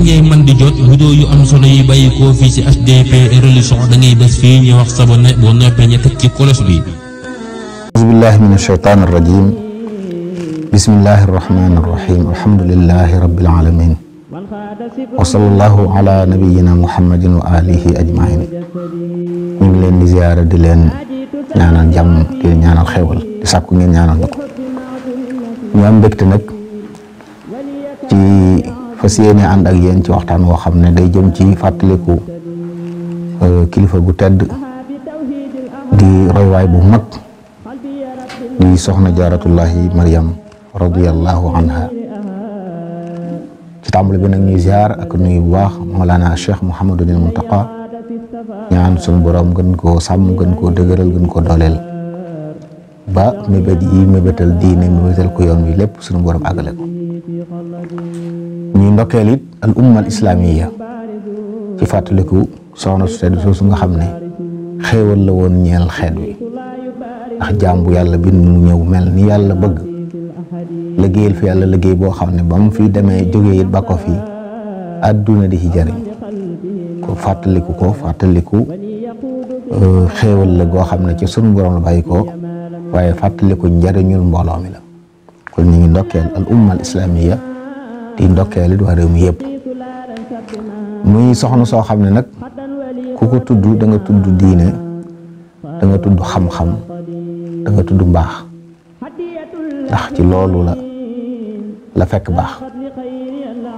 ngay man di jot vidéo yu am solo yi bàyyi ko fii ci HDP religion da ngay bés fii ñu wax sabone boo noppee ñu teg ci kolos bi. auzu billahi min ashaytaani rajim bismillahi arrahmani arrahim alhamdulillahi rabbil alamin wa sallallahu ala nabiyyina muhammadin wa alihi ajmain. ñu ngi leen di ziyaara di leen ñaanal jàmm di leen ñaanal xewal di sàkku ngeen ñaanal na ko. ñu am mbégte nag ci fas yéene ànd ak yéen ci waxtaan woo xam ne day jëm ci fàttaliku kilifa gu tedd di roywaay bu mag di soxna jaaratullahi Maryam radiyallahu anha. ci tàmbali bi nag ñuy ziar ak nuyu bu baax Mawlana Cheikh Mouhamadul Muntaqa ñaan suñu borom gën koo sàmm gën koo dëgëral gën koo dooleel ba mébét yi mébétal diine mébétal ko yoon wi lépp suñu borom àggale ko. ñuy ndokkeel it al umma al islamiya ci fàttaliku soxna su tedd soosu nga xam ne xéewal la woon ñeel xeet wi ndax jaam bu yàlla bind mu ñëw mel ni yàlla bëgg liggéeyal fi yàlla liggéey boo xam ne ba mu fi demee jógee it ba ko fi àdduna di ci jariñ ko fàttaliku xéewal la goo xam ne ci sunu borom la bàyyi ko waaye fàttaliku njariñul mbooloo mi la kon ñu ngi ndokkeel al umma al islamiya di ndokkeel it waa réew mi yëpp. muy soxna soo xam ne nag ku ko tudd da nga tudd diine da nga tudd xam-xam da nga tudd mbaax ndax ci loolu la fekk baax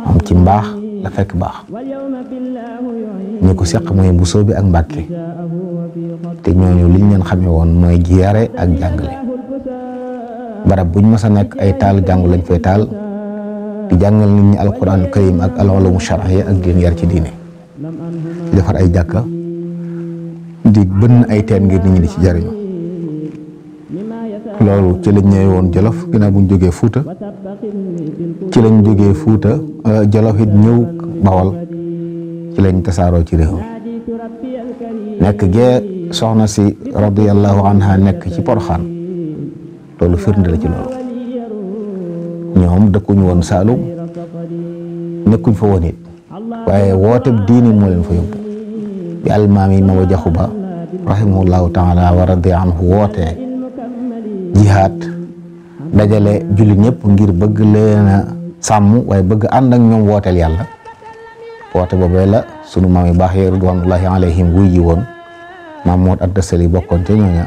moom ci mbaax la fekk baax ñi ko seq mooy Bousso bi ak Mbàkke te ñooñu liñ leen xamee woon mooy ji yare ak jàngale. barab buñ mës a nekk ay taal jàngu lañ fay taal di jàngal nit ñi alquranul karim ak al-ulum shar'iyya ak leen yar ci diine di defar ay jàkka di bënn ay teen ngir nit ñi di ci jariñu. loolu ci lañ ñëwee woon Jolof ginnaaw buñ jógee Fuuta ci lañ jógee Fuuta Jolof it ñëw Bawol ci lañ tasaaroo ci réew mi nekk gee soxna si radiyallahu anha nekk ci Poroxaan loolu firnde la ci loolu. ñoom dëkkuñu woon Saalum nekkuñ fa woon it waaye wooteb diini moo leen fa yóbbu bi almaami Maba Jaxu Ba rahimahullahu taala wa radiya anhu wootee jihaad dajale jullit ñëpp ngir bëgg leen a sàmm waaye bëgg ànd ak ñoom wooteel yàlla woote boobee la sunu maam yu baax yi ridwanullahi alayhim wuy ji woon maam Moor Anta Sali bokkoon ca ñooña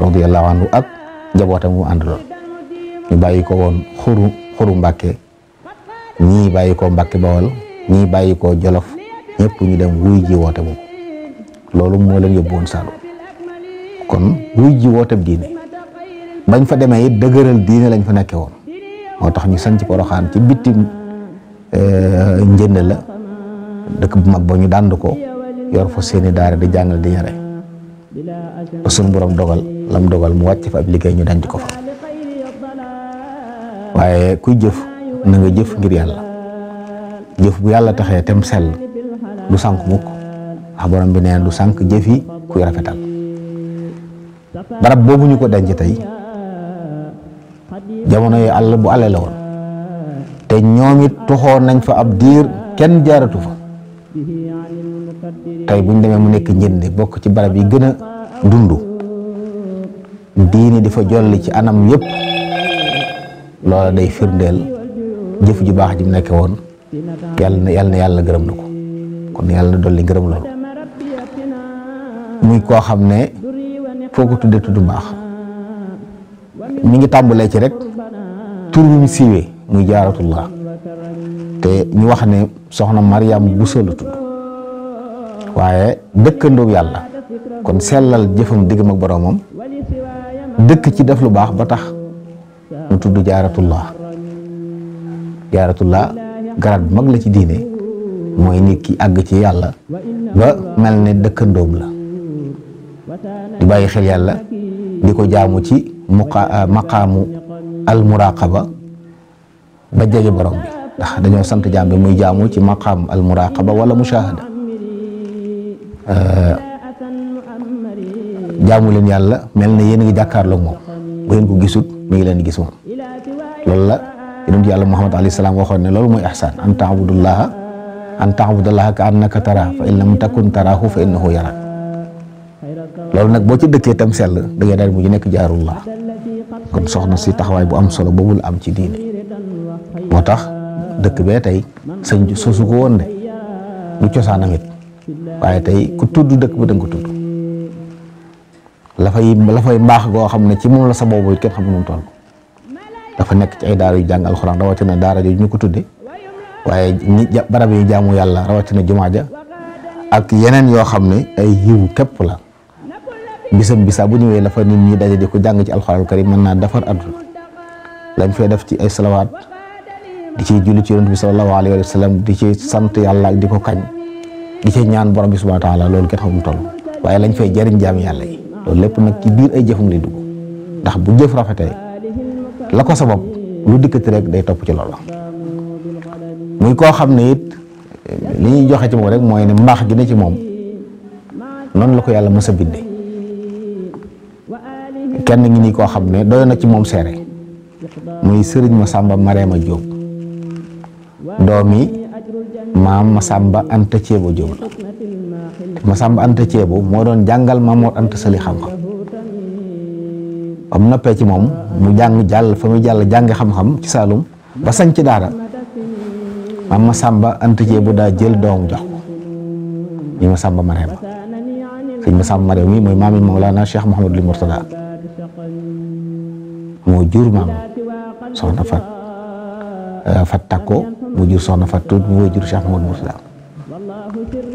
radiyallahu anhu ak njabootam mu àndaloon ñu bàyyi ko woon xuru Mbàkke ñii bàyyi ko Mbàkke Bawol ñii bàyyi ko Jolof ñëpp ñu dem wuy ji woote boobu loolu moo leen yóbbu woon Saalum kon wuy ji woote diine bañ fa demee it dëgëral diine lañ fa nekkee woon moo tax ñu sanc Poroxaan ci bitim njënd la dëkk bu mag ba ñu dànd ko yor fa seeni daara di jàngal di ñare ba sunu borom dogal lam dogal mu wàcc fa ab liggéey ñu denc ko fa. waaye kuy jëf na nga jëf ngir yàlla jëf bu yàlla taxee tem sell du sànk mukk wax borom bi neen du sànk jëf yi kuy rafetal. barab boobu ñu ko denc tey jamono yi àll bu àlle la woon te ñoom it toxoon nañ fa ab diir kenn jaaratu fa tey buñ demee mu nekk njënd bokk ci barab yi gën a dund diini di fa jolli ci anam yëpp loola day firndeel jëf ju baax ji mu nekke woon yàlla na yàlla gërëm na ko kon yàlla na dolli gërëm loolu. muy koo xam ne foo ko tuddee tudd mbaax mi ngi tàmbalee ci rek tur bi mu siiwee muy jaaratullah te ñu wax ne soxna Maryam Bousso la tudd waaye dëkkandoo yàlla kon sellal jëfam diggam ak boroomam dëkk ci def lu baax ba tax mu tudd jaaratullah garaat bu mag la ci diine mooy nit ki àgg ci yàlla ba mel ne dëkkandoom la di bàyyi xel yàlla di ko jaamu ci maqaamu al muraqaba ba jege borom bi ndax dañoo sant jaam bi muy jaamu ci maqaam al muraqaba wala mushahada jaamu leen yàlla mel na yéen a ngi jàkkaarloog moom bu ngeen ko gisut mi ngi leen di gis moom loolu la yonent yàlla Muhammad alayhi salaam waxoon ne loolu mooy ihsaan an ta'budullaha an ta'budallaha ka annaka taraahu fa in lam takun taraahu fa innahu yaraak loolu nag boo ci dëkkee tam sell da ngay daal mujj nekk jaarullah kon soxna si taxawaay bu am solo boobu la am ci diine moo tax dëkk bee tey sëñ sosu ko woon de du cosaanam it waaye tey ku tudd dëkk ba danga ko tudd la fay mbaax goo xam ne ci moom la sa boobu kenn xam nu mu toll dafa nekk ci ay daara yu jàng alxuraan rawatina daara jooju ñu ko tudde waaye barab yi jaamu yàlla rawatina jumaa ja ak yeneen yoo xam ne ay yiw képp la bisam bisa bu ñëwee la fa nit ñi daje di ko jàng ci alxuraan karim mën naa defar àdduna lañ fay def ci ay salawaat di ci julli ci yonent bi sallallahu alayhi wa sallam di ci sant yàlla di ko kañ di ci ñaan borom bi subhanahu wa taala loolu kenn xamul toll waaye lañ fay jëriñ jaami yàlla yi loolu lépp nag ci biir ay jëfam lay dugg ndax bu jëf rafetee la ko sabab lu dikkati rek day topp ci loolu muy koo xam ne it li ñuy joxe ci moom rek mooy ne mbaax gi ne ci moom noonu la ko yàlla mës a bindee kenn ngi nii koo xam ne doy na ci moom seere muy sëriñ Masamba Marema Jóob doomi maam Masamba Anta Ceebo Jóob la Masamba Anta Ceebo moo doon jàngal Mamoor Anta Sali xam-xam am noppee ci moom mu jàll fa muy jàll jàngi xam-xam ci Saalum ba sañ ci daara maam Masamba Anta Ceebo daa jël doom jox ko ñi Masamba Marema sëñ Masamba Marema mi mooy maami Mawlana Cheikh Mouhamadul Mourtada moo jur maam soxna fat takko mu jur soxna fat tuut moo jur Cheikh Mouhamadul Mourtada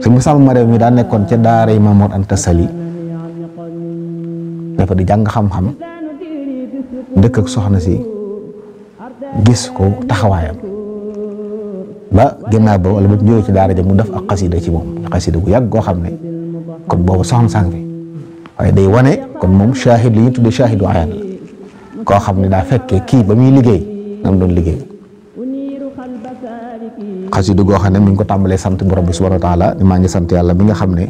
sëñ Masamba Marema mi daa nekkoon ca daara yi Mamoor Anta Sali dafa di jàng xam-xam dëkk ak soxna si gis ko taxawaayam ba ginnaaw ba wala ba mu jógee ci daara ja mu def ak xasida ci moom xasida bu yàgg goo xam ne kon boobu soxna sang fi waaye day wane kon moom shahid li ñu tuddee shahidu ayaan la koo xam ne daa fekkee kii ba muy liggéey nam doon liggéey xasida goo xam ne mi ngi ko tàmbalee sant borom bi subhanahu wa taala ni maa ngi sant yàlla mi nga xam ne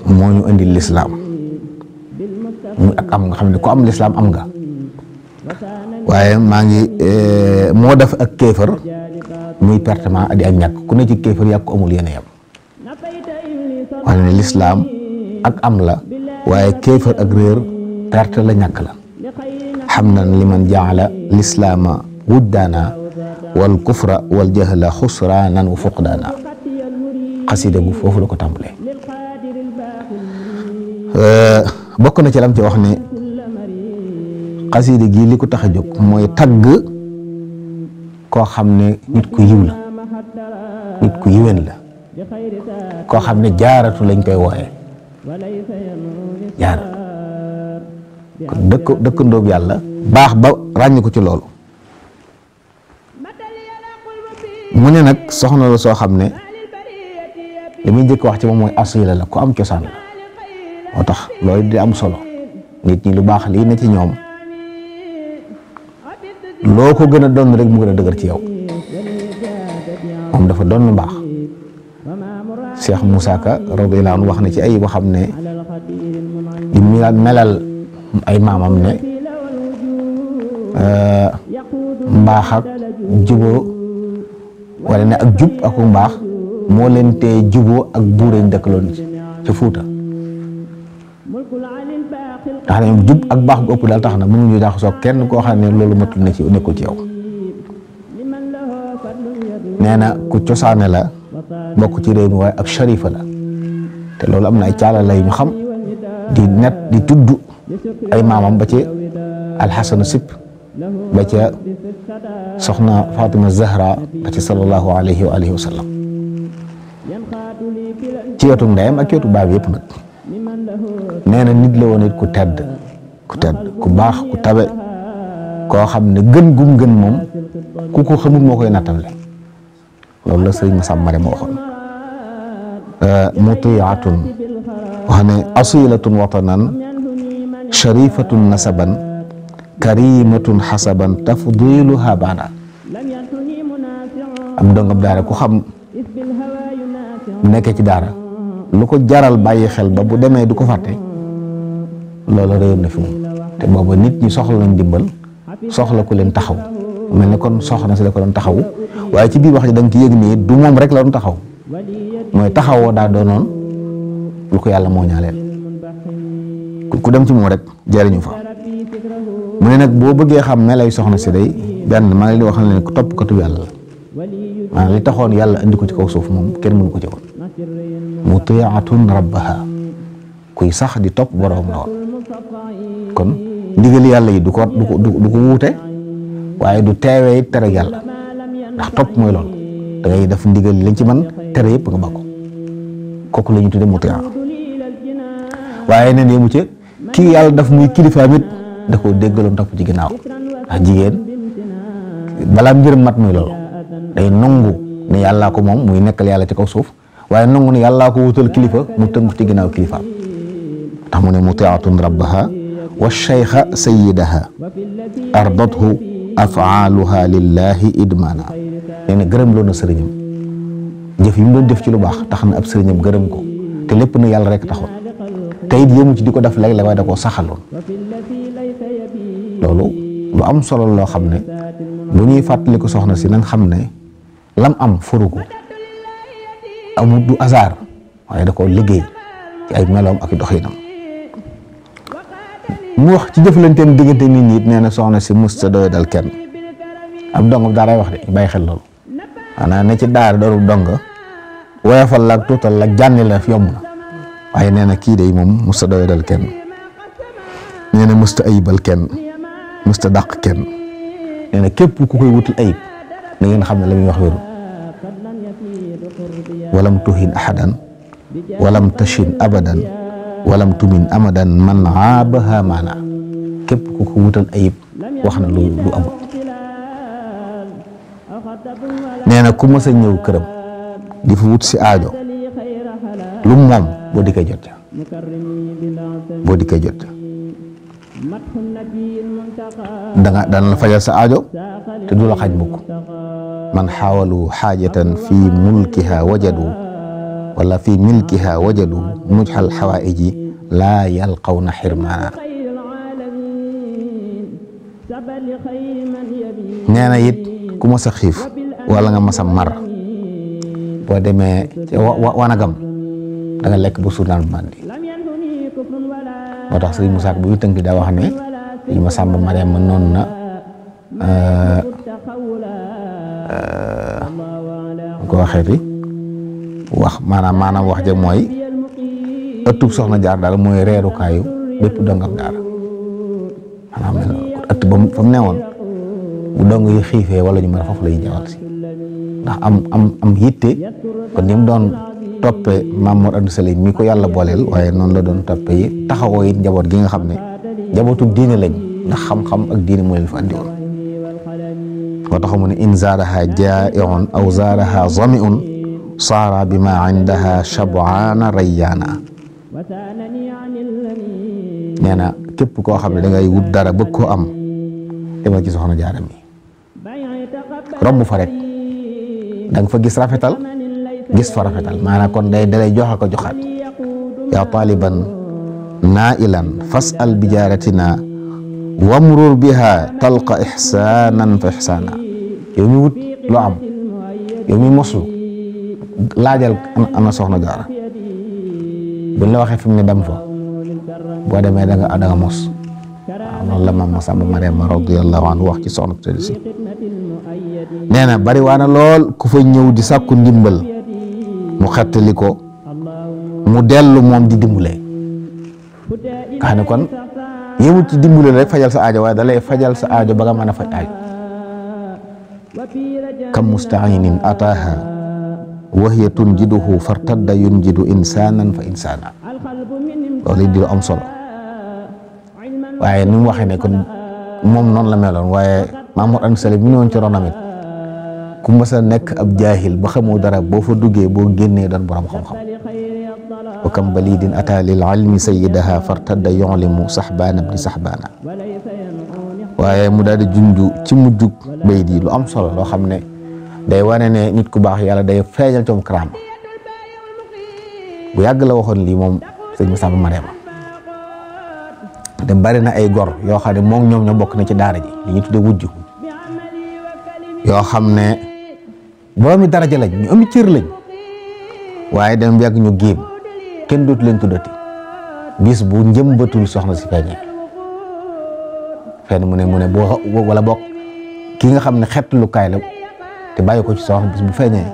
moo ñu indil lislaam muy ak am nga xam ne ku am lislaam am nga waaye maa ngi moo def ak kéefër muy pertement di ak ñàkk ku ne ci kéefër yàgg ko amul yéen a yem wax ne lislaam ak am la waaye kéefër ak réer perte la ñàkk la xam na liman jaala lislaama wuddaana wal kufra wal jahla xusraanan wa fuqdaana xasida gu foofu la ko tàmbalee bokk na ci lam ci wax ne xasida gii li ko tax a jóg mooy tagg koo xam ne nit ku yiw la nit ku yiwen la koo xam ne jaaratu lañ koy wooye jaaratu kon dëkkandoob yàlla baax ba ràññ ko ci loolu mu ne nag soxna la soo xam ne li muy njëkk wax ci moom mooy asila la ku am cosaan la moo tax loolu di am solo nit ñi lu baax lii ne ci ñoom loo ko gën a doon rek mu gën a dëgër ci yow moom dafa doon lu baax Cheikh Moussa Ka radiyallahu anhu wax na ci ay waxam ne di melal ay maamam ne mbaax ak juboo wala ne ak jub ak mbaax moo leen tee juboo ak buureñ dëkkaloon ci Fuuta tax na jub ak baax gu ëpp daal tax na mënuñu jaxasoo kenn koo xam ne loolu matul na ci nekkul ci yow nee na ku cosaane la bokk ci réew mi waaye ab sharifa la te loolu am na ay caala lay ñu xam di net di tudd ay maamam ba ci alxasana sip ba ca soxna Fatima Zahra ba ci sallallahu alayhi wa alihi wa sallam ci wetu ndeyam ak ci wetu baay bi yëpp nag nee na nit la woon it ku tedd ku baax ku tabe koo xam ne gën gum gën moom ku ko xamul moo koy nattale loolu la sëriñ Masamba Marema waxoon mutiatun wax ne asilatun watanan sharifatun nasaban karimatun xasaban tafdiluha baana am dongab daara ku xam nekkee ci daara lu ko jaral bàyyi xel ba bu demee du ko fàtte loolu réyoon na fi moom te booba nit ñi soxla nañ dimbal soxla ku leen taxaw mel ne kon soxna si la ko doon taxaw waaye ci biir wax ji da nga ci yëg nii du moom rek la doon taxaw mooy taxawoo daa doonoon lu ko yàlla moo ñaaleel ku dem ci moom rek jariñu fa mu ne nag boo bëggee xam melay soxna si day benn maa ngi leen di wax ne ku topp katu yàlla la maanaam li taxoon yàlla indi ko ci kaw suuf moom kenn mënu ko ci woon mutiatun rabbaha kuy sax di topp borom la woon kon ndigal yàlla yi du ko wuute waaye du teewee it tere yàlla ndax topp mooy loolu da ngay def ndigal yi lañ ci man tere yëpp nga bakko kooku la ñu tudde mutia waaye neen yemu ci kii yàlla daf muy kilifaam it da koo déggaloon topp ci ginnaaw ndax jigéen balaa mbiram mat muy loolu day nangu ne yàllaa ko moom muy nekkal yàlla ci kaw suuf waaye nangu ne yàllaa ko wutal kilifa mu tënku ci ginnaaw kilifaam tax mu ne mutiatun rabbaha wa shaykha sayyidaha ardathu afaaluha lillahi idmana nee na gërëm loo na sëriñam jëf yi mu doon def ci lu baax tax na ab sëriñam gërëm ko te lépp na yàlla rek taxoon te it yéemu ci di ko def léeg-léeg waaye da koo saxaloon loolu lu am solo loo xam ne bu ñuy fàttali ko soxna si nañ xam ne lam am furu ko amul du hasard waaye da koo liggéey ci ay meloom ak doxinam mu wax ci jëflanteem diggante nit ñi it nee na soxna si musta doy dal kenn ab dong daaray wax de bàyyi xel loolu maanaam ne ci daara doonu dong woyofal la ak tuutal la jànni la yomb na waaye nee na kii day moom musta doy dal kenn nee na musta ayibal kenn musta dàq kenn nee na képp ku koy wutul ayib na ngeen xam ne la muy wax wéru walam tuhin ahadan walam tashin abadan walam tumin amadan man aabaha maana képp ku ko wutal ayib wax na lu amul nee na ku mës a ñëw këram di fa wut si aajo lu moom boo dikkee jot dana la fajal sa aajo te du la xaj mukk man xaawalu xaajatan fi mulkiha wajadu wala fi milkiha wajadu mujxal xawaaiji laa yalqawna xirmaana nee na it ku mas a xiif wala nga mas a mar boo demee wanagam da nga lekk ba suur naan mandi moo tax sëriñ Musaa bu ñu tënk daa wax ne yi ma sàmba Mariam ma noonu na ko waxeeti wax maanaam wax ja mooy ëttub soxna jaar daal mooy reerukaayu bépp dongam daara maanaam ëtt ba fa mu newoon bu dong yi xiifee wala ñu mën a foofu lay jawal si ndax am yitte kon ni mu doon toppe Maam Mor Anta Sali mi ko yàlla booleel waaye noonu la doon toppe yi taxawoo it njaboot gi nga xam ne njabootug diine lañ ndax xam-xam ak diine moo leen fa andi woon moo tax mu ne in zaaraha jaa'iun aw zaaraha zami'un saara bima indaha shabaana rayyaana nee na képp koo xam ne da ngay wut dara bëgg koo am demal ci soxna Jaara mi romb fa rek da nga fa gis rafetal gis fa rafetal maanaam kon dalay joxe ko joxaat yaa taaliban nailan fas'al bi jaaratina wamrur biha talqa ihsanan fa ihsana yow mi wut lu am yow mi moslu laajal ana soxna Jaara buñ la waxee fi mu ne dem fa boo demee da nga mos waaw noonu la Maam Masamba Mariama radiyallahu anhu wax ci soxna tëdd si nee na bari waa na lool ku fa ñëw di sàkku ndimbal mu xettali ko mu dellu moom di dimbale nga xam ne kon yëmul ci dimbale rek fajal sa aajo waaye da lay fajal sa aajo ba nga mën a faj aajo kam mustainin ataaha wa hiya tunjiduhu fartadda yunjidu insanan fa insana loolu di lu am solo waaye ni mu waxee ne kon moom noonu la meloon waaye Maam Mor Anta Sali mi ne woon ci ronam it ku mas a nekk ab jaahil ba xamoo dara boo fa duggee boo génnee doon borom xam-xam wa kam balidin ata lil ilmi sayyidaha fartadda yu'limu saxbaana bni saxbaana waaye mu daal di junju ci mujjug bayit yi lu am solo loo xam ne day wane ne nit ku baax yàlla day feeñal coom karaama bu yàgg la waxoon lii moom sëñ Masamba Mariama te bari na ay gor yoo xam ne moom ñoom ñoo bokk na ci daara ji li ñu tudde wujju yoo xam ne boroomi daraja lañ ñu ami cër lañ waaye dem yàgg ñu géem kenn dootu leen tuddati bis bu njëmbatul soxna si feeñee fenn mu ne boo wala bokk ki nga xam ne xettalukaay la te bàyyi ko ci soxna bis bu feeñee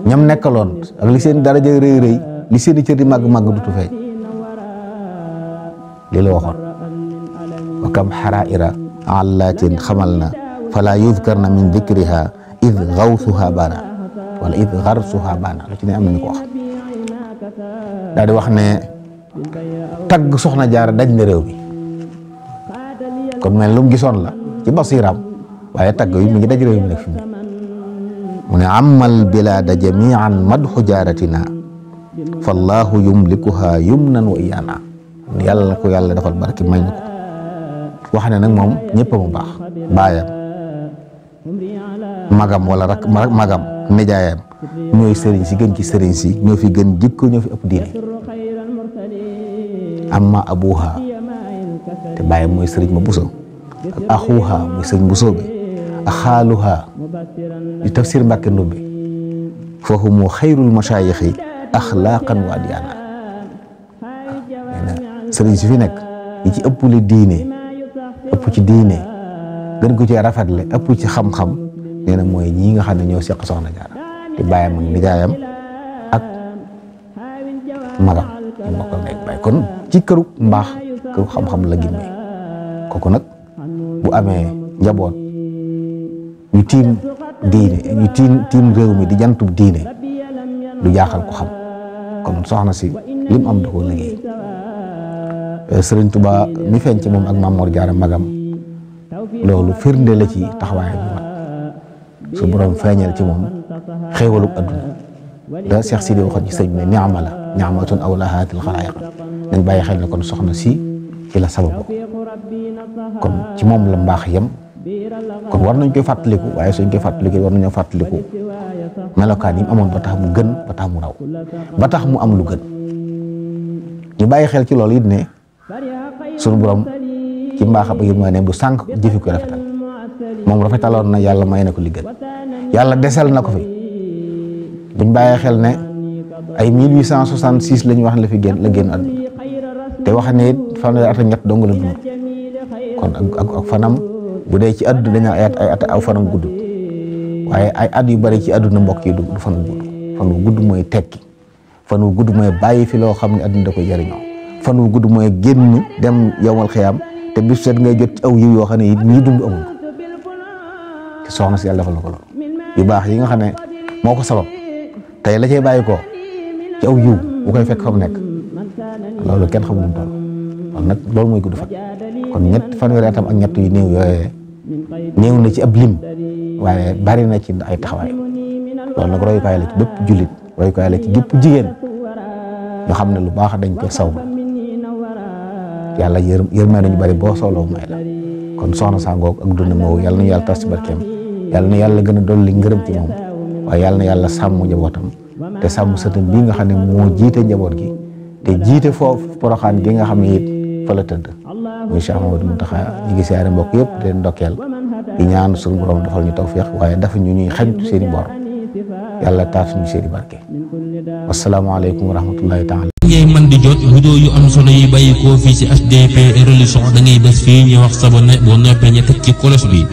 ñam nekkaloon ak li seen daraja rëy rëy li seen i cër di màgg dutu feeñ li la waxoon wa kam xaraira allatin xamal na fala yudkarna min dikriha id gawsuha baana wala id garsuha baana lu ci ne am nañu ko wax daal di wax ne tagg soxna jaara daj na réew mi kon mel lu mu gisoon la ci basiram waaye tagg yi mi ngi daj réew mi nag fi mu ne amal bilada jamian madxu jaaratina fallahu yumlikuha yumnan wa iyaana yàlla na ko yàlla defal barki may na ko wax ne nag moom ñëpp mu baax baayam magam wala rak magam nijaayam ñooy sëriñ si gën ci sëriñ si ñoo fi gën jikko ñoo fi ëpp diine amma abuha te baayam mooy sëriñ ma buso ak axuha mooy sëriñ buso bi ak xaaluha di tafsir Mbàkke Ndumbe foofu moo xayrul masayixi axlaaqan wa adyaana sëriñ si fi nekk yi ci ëpp li diine ëpp ci diine gën ko ci rafetle ëpp ci xam-xam nee na mooy ñii nga xam ne ñoo seq soxna jaara di bàyyam ak nijaayam ak magam ñu bokkal nekk bàyyi kon ci këru mbaax këru xam-xam la gimmee kooku nag bu amee njaboot ñu tiim diine ñu tiim réew mi di jantub diine du jaaxal ko xam kon soxna si lim am da koo liggéey Sëriñ Tuubaa mi feeñ ci moom ak Maam Mor Jaara magam loolu firnde la ci taxawaayam bu mat su borom feeñal ci moom xéewalug adduna da Cheikh Sidi waxoon ci sëñ bi ne ni'ma la ni'matun awlahatil xalaayiq nañ bàyyi xel ne kon soxna si ci la sababu kon ci moom la mbaax yem kon war nañ koy fàttaliku waaye suñ koy fàttaliku war nañoo fàttaliku melokaan yi mu amoon ba tax mu gën ba tax mu raw ba tax mu am lu gën ñu bàyyi xel ci loolu it ne sunu borom ci mbaaxam ak yërmandeem du sànq jëfi ko rafetal moom rafetaloon na yàlla may na ko li gën yàlla desal na ko fi buñ bàyyi xel ne ay 1866 la ñu wax ne la fi génn àdduna te wax ne it fanweeri at ak ñett dong la dund kon ak fanam bu dee ci àdduna dañu ay at aw fanam gudd waaye ay at yu bari ci àdduna mbokk yi du fan wu gudd fan wu gudd mooy tekki fan wu gudd mooy bàyyi fi loo xam ne àdduna da koy jëriñoo fan wu gudd mooy génn dem yowmal xiyaam te bis seet ngay jot ci aw yiw yoo xam ne it ñii dund amul te soxna si yàlla defal na ko loolu yu baax yi nga xam ne moo ko sabab tey la cay bàyyi ko ci aw yiw bu koy fekk fa mu nekk loolu kenn xamul toll kon nag loolu mooy gudd fan kon fanweeri atam ak ñett yu néew yooyee néew na ci ab lim waaye bari na ci ay taxawaay loolu nag royukaay la ci bépp jullit royukaay la ci gépp jigéen nga xam ne lu baax dañ ko saw yàlla yërmee nañu bari boo sooloo may la kon soxna sangoog ak dund moowu yàlla nañu yàlla tas ci barkeem yàlla na yàlla gën a dolli ngërëm ci moom waaye yàlla na yàlla sàmm njabootam te sàmm sëtam bii nga xam ne moo jiite njaboot gi te jiite foofu poroxaan gi nga xam ne it fa la tëdd muy Cheikh Mamadou Mountakha ñu ngi siyaare mbokk yëpp di leen ndokkeel di ñaan suñu borom defal ñu tawfiq waaye dafa ñu ñuy xañtu seeni bor yàlla taas ñu seeni barke wasalaamaaleykum wa rahmatullahi taala ngay man di jot vidéo yu am solo yi bàyyi koo fii ci HDP Religion da ngay bés fii ñu wax sabone boo noppee ñu teg ci cloche bi